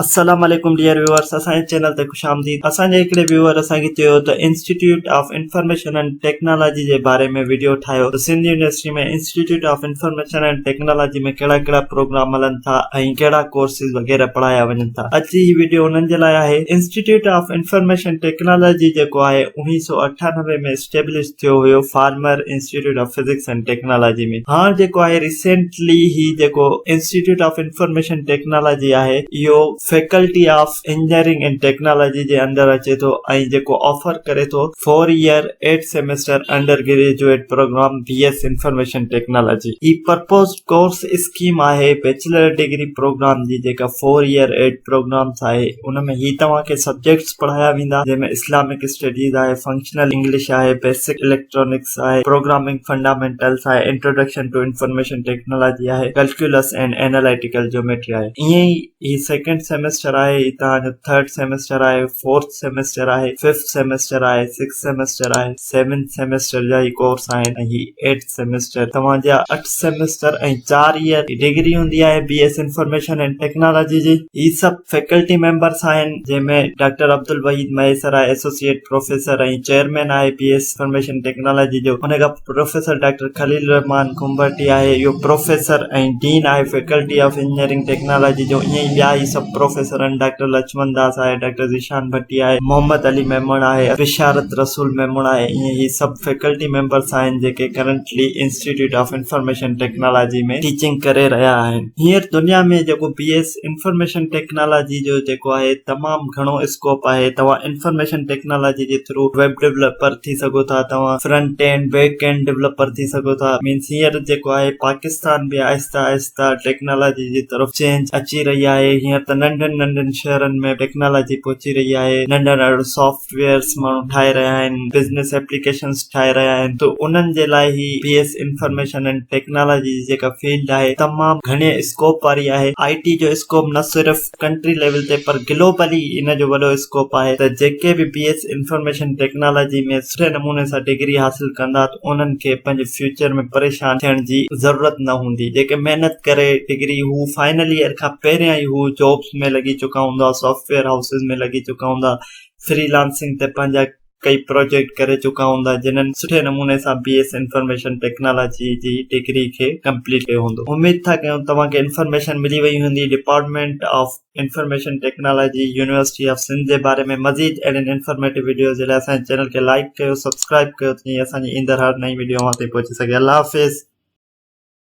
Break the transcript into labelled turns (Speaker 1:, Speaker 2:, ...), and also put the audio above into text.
Speaker 1: السلام عليڪم dear viewers اسان جي چينل تي خوش آمديد اسان جي هڪڙي ويوئر اسان کي چيو ته institute of information and technology جي باري ۾ وڊيو ٺاهيو ته Sindh university ۾ institute of information and technology ۾ ڪهڙا ڪهڙا پروگرام هلن ٿا ۽ ڪهڙا ڪورسز وغيره پڙهايا وڃن ٿا اڄ جي هي وڊيو انهن جي لاء آهي انسٽيٽيوٽ آف انفارميشن ٽيڪنالاجي جيڪو آهي اوڻيهه سو اٺانوي ۾ اسٽيبلش ٿيو هيو former institute of physics and technology ۾ هاڻ جيڪو آهي ريسينٽلي هي جيڪو انسٽيٽيوٽ آف انفارميشن ٽيڪنالاجي آهي اهو faculty of engineering and technology جي اندر اچي ٿو ۽ جيڪو آفر ڪري ٿو four year 8 semester undergraduate programme B S information technology. هي پرپوزڊ ڪورس اسڪيم آهي بيچلر ڊگري پروگرام جي جيڪا فور ايئر ايٽ پروگرامس آهي ان ۾ هي توهان کي سبجيڪٽس پڙهايا ويندا جنهن ۾ اسلامڪ اسٽڊيز آهي فنڪشنل انگلش آهي بيسڪ اليڪٽرانڪس آهي پروگرامنگ فنڊامينٽلس آهي انٽروڊڪشن ٽو انفارميشن ٽيڪنالاجي آهي ڪلڪيولس اينڊ اينالائٽيڪل جيوميٽري آهي ائين ئي هي سيڪنڊ سيمسٽر آهي هي توهان جو ٿرڊ سيمسٽر آهي فورٿ سيمسٽر آهي ففٿ سيمسٽر آهي سڪس سيمسٽر آهي سيونٿ سيمسٽر جا هي ڪورس آهن ۽ هي ايٽ سيمسٽر توهان جا اٺ سيمسٽر ۽ چار ايئر ڊگري هوندي آهي B S information and technology جي. هي سڀ فيڪلٽي ميمبرس آهن جنهن ۾ ڊاڪٽر عبدالوحيد مهيسر آهي ايسوسيئيٽ پروفيسر ۽ چيئرمين آهي بي ايس انفارميشن ٽيڪنالاجي جو ان کان پروفيسر ڊاڪٽر خليل الرحمان کنڀرٽي آهي اهو پروفيسر ۽ ڊين آهي فيڪلٽي آف انجنيئرنگ ٽيڪنالاجي جو ائين ئي ٻيا هي سڀ پروفيسر آهن ڊاڪٽر لڇمن داس آهي ڊاڪٽر ذيشان ڀٽي آهي محمد علي ميمڻ آهي بشارت رسول ميمڻ آهي ائين هي سڀ فيڪلٽي ميمبرس آهن جيڪي currently institute of information technology ۾ teaching ڪري رهيا آهن هينئر دنيا ۾ جيڪو بي ايس انفارميشن ٽيڪنالاجي جو جيڪو آهي تمام گهڻو اسڪوپ آهي توهان انفارميشن ٽيڪنالاجي جي ٿرو ويب ڊولپر ٿي سگهو ٿا توهان front end back end developer ٿي سگهو ٿا مينس هينئر جيڪو آهي پاڪستان به آهستي آهستي ٽيڪنالاجي جي طرف چينج اچي رهي آهي هينئر ته ننڍن ننڍن شهرن ۾ ٽيڪنالاجي پهچي رهي آهي ننڍا ننڍا سافٽ ويئرس ماڻهو ٺاهي رهيا آهن بزنس ايپليڪيشنس ٺاهي رهيا آهن ته انهن جي لاء هي B S information and technology جي جيڪا فيلڊ آهي تمام گهڻي اسڪوپ واري آهي آئي ٽي جو اسڪوپ نه صرف ڪنٽري ليول تي پر گلوبلي ان جو وڏو اسڪوپ آهي ته جيڪي به بي ايس انفارميشن ٽيڪنالاجي ۾ سٺي نموني سان ڊگري حاصل ڪندا ته انهن کي پنهنجي فيوچر ۾ پريشان ٿيڻ جي ضرورت نه هوندي جيڪي محنت ڪري ڊگري هو فائنل ايئر کان پهريان ئي هو جابس ۾ لڳي چڪا هوندا سافٽ ويئر هائوسز ۾ لڳي چڪا هوندا فري لانسنگ تي پنهنجا ڪئي پروجيڪٽ ڪري چڪا هوندا جنھن سٺي نموني سان بي ايس انفارميشن ٽيڪنالاجي جي ڊگري کي ڪمپليٽ ڪيو هوندو اميد ٿا ڪيون توهان کي انفارميشن ملي وئي هوندي department of information technology university of Sindh جي باري ۾ مزيد اهڙين انفارميٽو وڊيوز جي لاء اسان جي چينل کي لائيڪ ڪيو سبسڪرائب ڪيو ته جيئن اسان جي ايندڙ هر نئين وڊيو اوهان تائين پهچي سگهي الله حافظ.